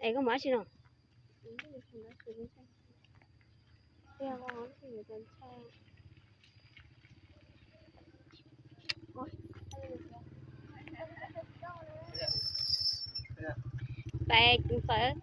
Es koj mus dab tsi no? Pais fawm.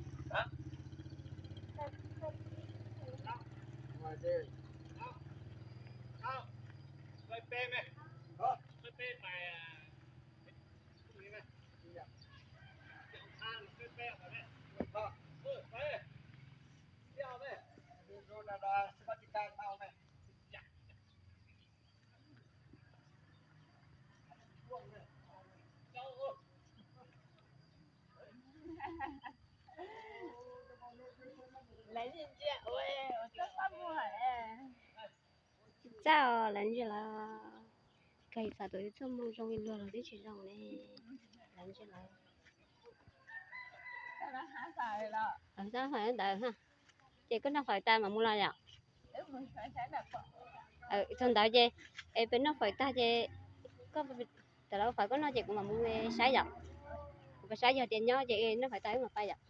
Tsis txaj os, lawv ntsia lawm. Kawg xav tias yuav txoj moo zoo li luag los twb tsis zoo ne. Lawv ntsia lawm. Txhob fawm ntawd, ces koj noj fawm tas mam mus los yom. Txog ntawd ces, es peb noj fawm tag ces, koj, tam lawv fawm koj noj ces kuv mam mus saib yom. Kuv pais saib yog tias nyob ces noj fawm tag wb mam pais yom.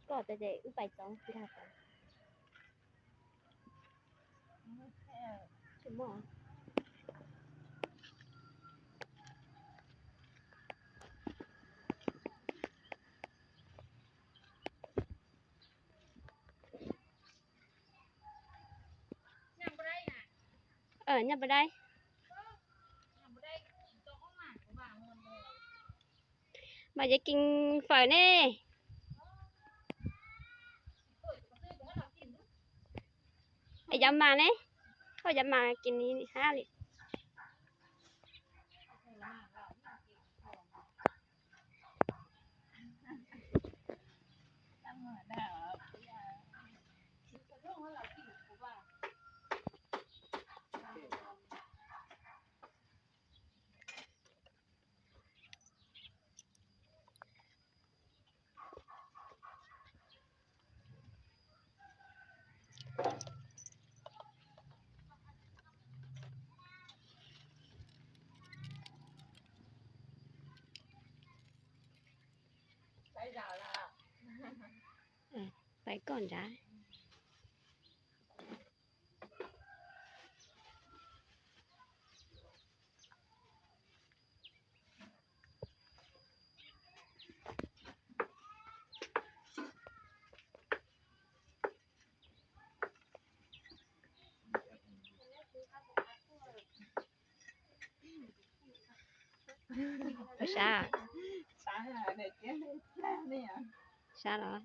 Koj tas ces wb pais txog ntag. Nyaj pov dai. Mas yeej kis fawm ne. Yav mas ne, koj yav mas kis ni hab li. Pais koj nrad. Sab, sab los?